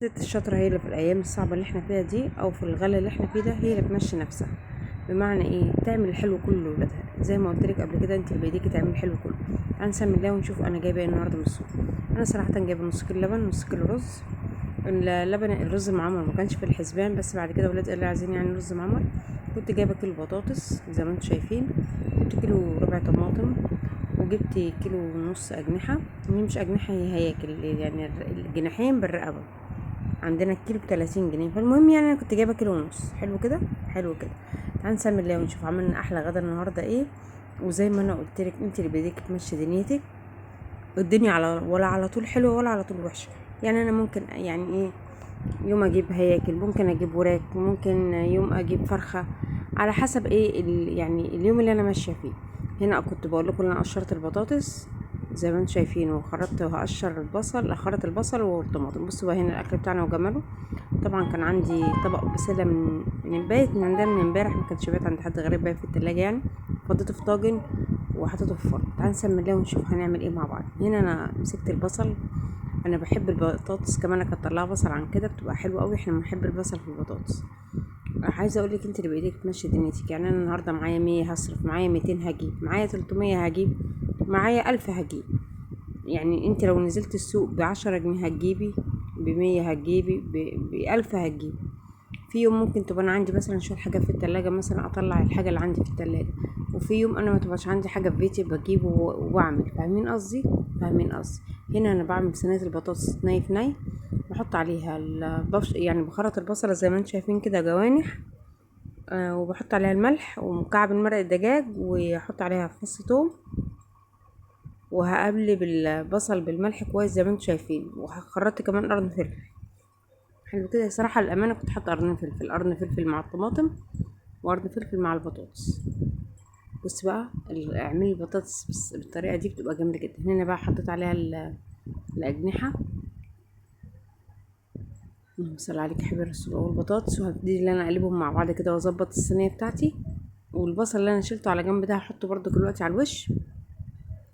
الست الشاطرة هي اللي في الأيام الصعبة اللي احنا فيها دي، أو في الغلا اللي احنا فيه ده، هي اللي تمشي نفسها. بمعنى ايه؟ تعمل الحلو كله لولادها، زي ما قلت لك قبل كده، انت اللي بايديكي تعملي الحلو كله. هنسمي الله ونشوف انا جايبه ايه النهارده من السوق. انا صراحة جايبه نص كيلو لبن، نص كيلو رز. اللبن الرز المعمر ما كانش في الحسبان، بس بعد كده ولاد قالوا عايزين يعني رز معمر. كنت جايبه كيلو بطاطس زي ما انتم شايفين، جبت كيلو ربع طماطم، وجبت كيلو ونص اجنحة. هي مش اجنحة، هي هياكل يعني، الجناحين بالرقبه. عندنا الكيلو ب30 جنيه. فالمهم يعني انا كنت جايبه كيلو ونص. حلو كده، حلو كده. تعالى نسمي الله ونشوف عملنا احلى غدا النهارده ايه. وزي ما انا قلت لك، انت اللي بايديك تمشي دنيتك. الدنيا على ولا على طول حلوة ولا على طول وحشة. يعني انا ممكن يعني ايه، يوم اجيب هياكل، ممكن اجيب وراك، ممكن يوم اجيب فرخة، على حسب ايه يعني اليوم اللي انا ماشية فيه. هنا كنت بقول لكم ان انا قشرت البطاطس زي ما انتم شايفين، وخرطت وهقشر البصل، اخرت البصل والطماطم. بصوا بقى هنا الاكل بتاعنا وجماله. طبعا كان عندي طبق بسلة من بايت من عندنا من امبارح، ما كانش بايت عند حد غريب، بايت في التلاجة يعني. فضيته في طاجن وحطيته في الفرن. تعالوا نسمي الله ونشوف هنعمل ايه مع بعض. هنا انا مسكت البصل، انا بحب البطاطس كمان اكتر لها بصل عن كده، بتبقى حلوة قوي. احنا بنحب البصل في البطاطس. عايزه اقول لك انت اللي بايديك تمشي دنيتك. يعني انا النهارده معايا 100 هصرف، معايا 200 هجيب، معايا 300 هجيب، معايا 1000 هجيب. يعني انت لو نزلت السوق ب10 جنيه هتجيبي، ب100 هتجيبي، ب1000 هتجيبي. في يوم ممكن تبقى انا عندي مثلا شوية حاجة في التلاجة، مثلا اطلع الحاجة اللي عندي في التلاجة، وفي يوم انا ما تبقاش عندي حاجة في بيتي بجيبه وبعمل. فاهمين قصدي؟ فاهمين قصدي. هنا انا بعمل صينية البطاطس ني في ني، بحط عليها البفش، يعني بخرط البصله زي ما انتم شايفين كده جوانح، وبحط عليها الملح ومكعب المرق الدجاج، واحط عليها فص ثوم، وهقلب البصل بالملح كويس زي ما انتم شايفين. وخرطت كمان قرن فلفل. حلو كده. صراحة الامانة كنت حاطه قرن فلفل، قرن فلفل مع الطماطم وقرن فلفل مع البطاطس. بص بقى، اعملي البطاطس بس بالطريقة دي بتبقى جامدة جدا. هنا بقى حطيت عليها الاجنحة. اللهم صل عليك يا حبيبي الرسول. والبطاطس، وهبتدي ان انا اقلبهم مع بعض كده واظبط الصينية بتاعتي. والبصل اللي انا شلته على جنب ده هحطه برده دلوقتي على الوش.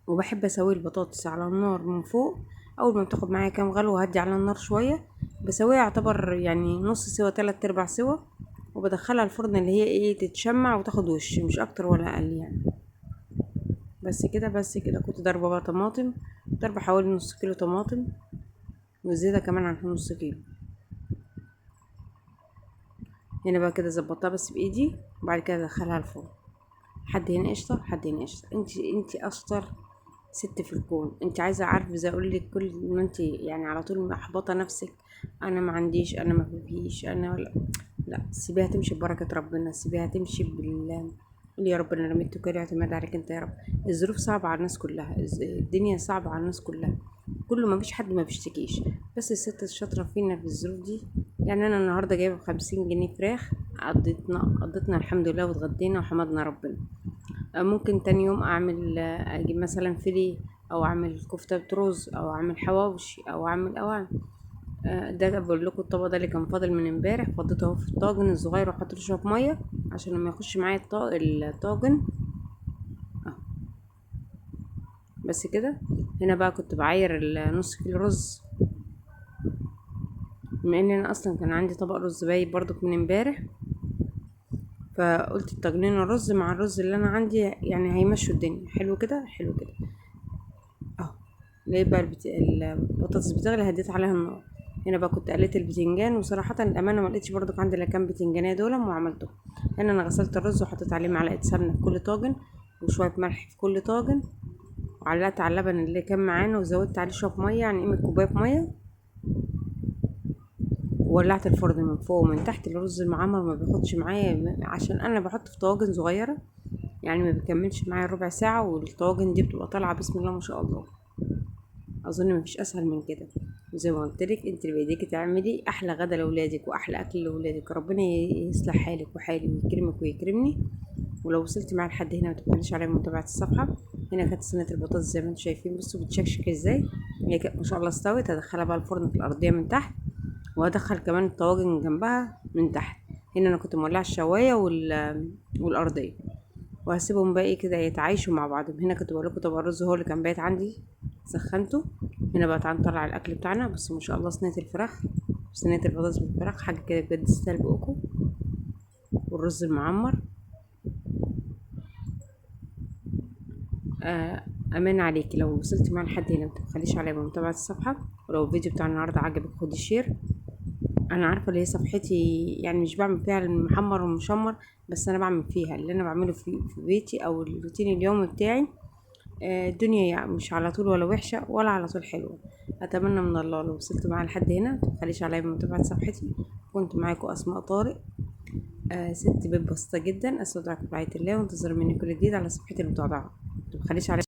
وبحب اسوي البطاطس على النار من فوق، اول ما بتاخد معايا كام غلوه هدي على النار شوية، بسويها يعتبر يعني نص سوا، 3/4 سوا، وبدخلها الفرن اللي هي ايه تتشمع وتاخد وش، مش اكتر ولا اقل يعني. بس كده، بس كده. كنت ضاربه بقى طماطم، ضاربه حوالي نص كيلو طماطم، وزيادة كمان عن نص كيلو. هنا بقى كده ظبطتها بس بايدي، وبعد كده ادخلها الفرن. حد هنا قشطه، حد هنا قشطه. انت اشطر ست في الكون. انت عايزه عارفه زي اقول لك، كل ما انت يعني على طول محبطة نفسك، انا ما عنديش، انا ما فيش، انا ولا لا، سيبيها تمشي ببركة ربنا، سيبيها تمشي بال قولي يا رب انا رميت توكلي واعتماد عليك انت يا رب. الظروف صعبة على الناس كلها، الدنيا صعبة على الناس كلها، كله ما فيش حد ما بيشتكيش، بس الست الشاطره فينا في الظروف دي. يعني انا النهارده جايبه ب50 جنيه فراخ، قضيتنا الحمد لله، واتغدينا وحمدنا ربنا. ممكن تاني يوم اجيب مثلا فيليه، او اعمل كفته برز، او اعمل حواوشي، او اعمل او اعمل. ده بقول لكم الطبق ده اللي كان فاضل من امبارح، فضيته اهو في الطاجن الصغير، وحطيت له شوية مية عشان لما يخش معايا الطاجن اهو. بس كده. هنا بقى كنت بعاير النص كيلو رز، بما ان انا اصلا كان عندي طبق رز بايت برضك من امبارح، فقلت الطاجنين الرز مع الرز اللي انا عندي يعني هيمشوا الدنيا. حلو كده، حلو كده اهو. لقيت بقى البطاطس بتغلي، هديت عليها النار. هنا بقى كنت قليت البتنجان، وصراحة الأمانة ما لقيتش برضك عندي الا كام بتنجانية دول وعملته. هنا أنا غسلت الرز وحطيت عليه معلقة سمنة في كل طاجن، وشوية ملح في كل طاجن، وعلقت على اللبن اللي كان معانا، وزودت عليه شوية مية، يعني قيمة كوباية مية، وولعت الفرن من فوق ومن تحت. الرز المعمر ما بياخدش معايا عشان انا بحط في طواجن صغيرة، يعني ما بيكملش معايا ربع ساعة، والطواجن دي بتبقى طالعه بسم الله ما شاء الله. اظن ما فيش اسهل من كده. وزي ما قلت لك، انت اللي بايديكي تعملي احلى غدا لاولادك واحلى اكل لاولادك. ربنا يصلح حالك وحالي ويكرمك ويكرمني. ولو وصلت معايا لحد هنا ما تبخليش عليا بمتابعة الصفحة. هنا كانت صينية البطاطس زي ما انتم شايفين، بصوا بتشكشك ازاي، هي ما شاء الله استوت. هدخلها بقى الفرن في الارضية من تحت، وهدخل كمان الطواجن جنبها من تحت. هنا انا كنت مولعه الشوايه والارضيه، وهسيبهم بقى ايه كده يتعايشوا مع بعض. هنا كنت بقول لكم طبق الرز هو اللي كان بايت عندي، سخنته. هنا بقى تعالوا نطلع الاكل بتاعنا. بس ما شاء الله صينية الفراخ صينية البطاطس بالفراخ، حاجة كده بجد تستاهل بقكم، والرز المعمر. امان عليكي لو وصلتي معايا لحد هنا متبخليش عليا بمتابعة الصفحة، ولو الفيديو بتاع النهارده عجبك خدي share. انا عارفه اللي هي صفحتي يعني مش بعمل فيها المحمر والمشمر، بس انا بعمل فيها اللي انا بعمله في بيتي او الروتين اليومي بتاعي. الدنيا يعني مش على طول ولا وحشة ولا على طول حلوة. اتمنى من الله لو وصلت معايا لحد هنا متبخليش عليا بمتابعة صفحتي. كنت معاكم اسماء طارق، ست بيت بسيطة جدا. استودعكم برعاية الله، وانتظروا مني كل جديد على صفحتي المتواضعة. متبخليش عليا.